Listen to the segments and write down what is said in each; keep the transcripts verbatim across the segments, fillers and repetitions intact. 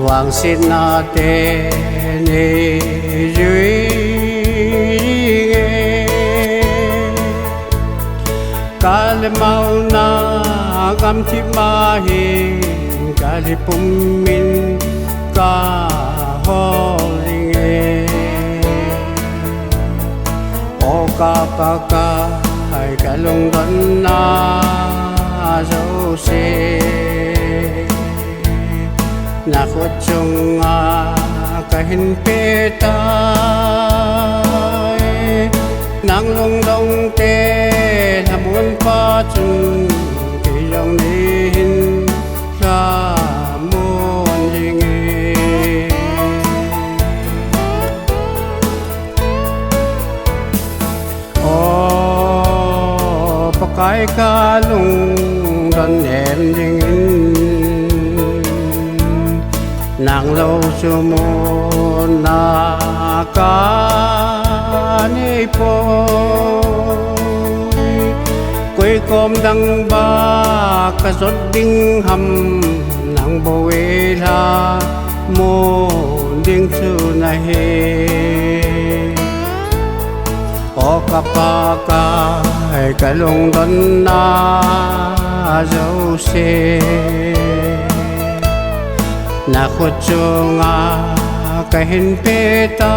Vangsetna te nei jui inge, ka le mauna gamthip ma hi, ka le pum min ka hol inge. O ka Pakai, ka lungdonna jouse, na khut chunga ka hin pe tai. Nang lungdong te lhamon pa chun, kei jong nei hin lhamon inge. O Pakai, ka lungdon nem dingin, nang lou chu mona ka nei poi. Koi kom dang ba ka jot ding ham, nang bou ei lhamon ding chu nahi. O ka Pakai, ka lungdonna jouse, na khut chunga ka hin pe tai.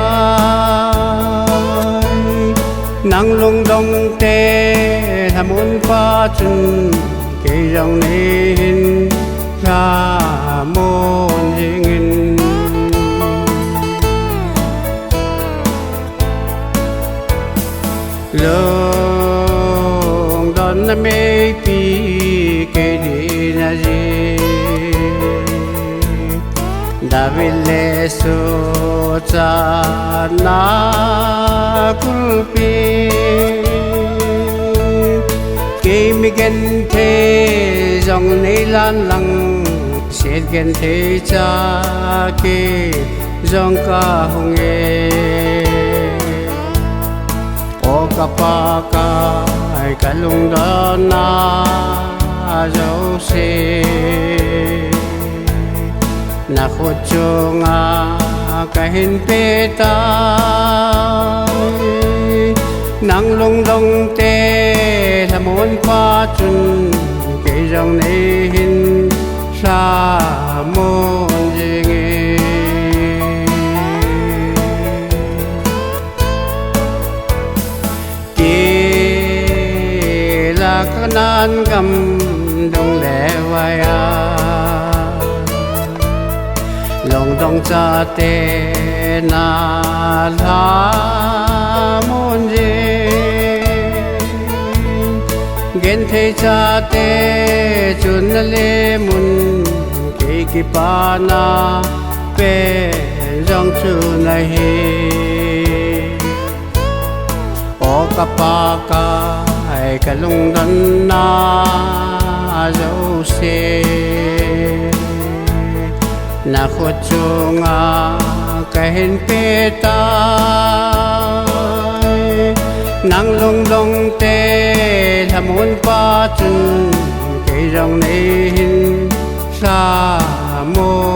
Nang lungdong te lhamon pa chun, kei jong nei hin lhamon ingin. Lungdonna meipi kei ding ahi, David le suhchatna kulpi. Kei mi genthei jong nei lan lang, set genthei cha kei jong ka hung e. O ka Pakai, ka lungdonna jouse, na khut chunga ka hin pe tai. Nang lungdong te lhamon pa chun, kei jong nei hin lhamon jing e. Kei la Kanan gam dung le vai a, lungdong chate na lhamon jing, genthei chate chun na lem un, kei kipana pen jong chu nahi. O ka Pakai, ka lungdonna jouse, na khut chunga ka hin pe tai. Nang lungdong te lhamon pa chun, kei jong nei hin lhamon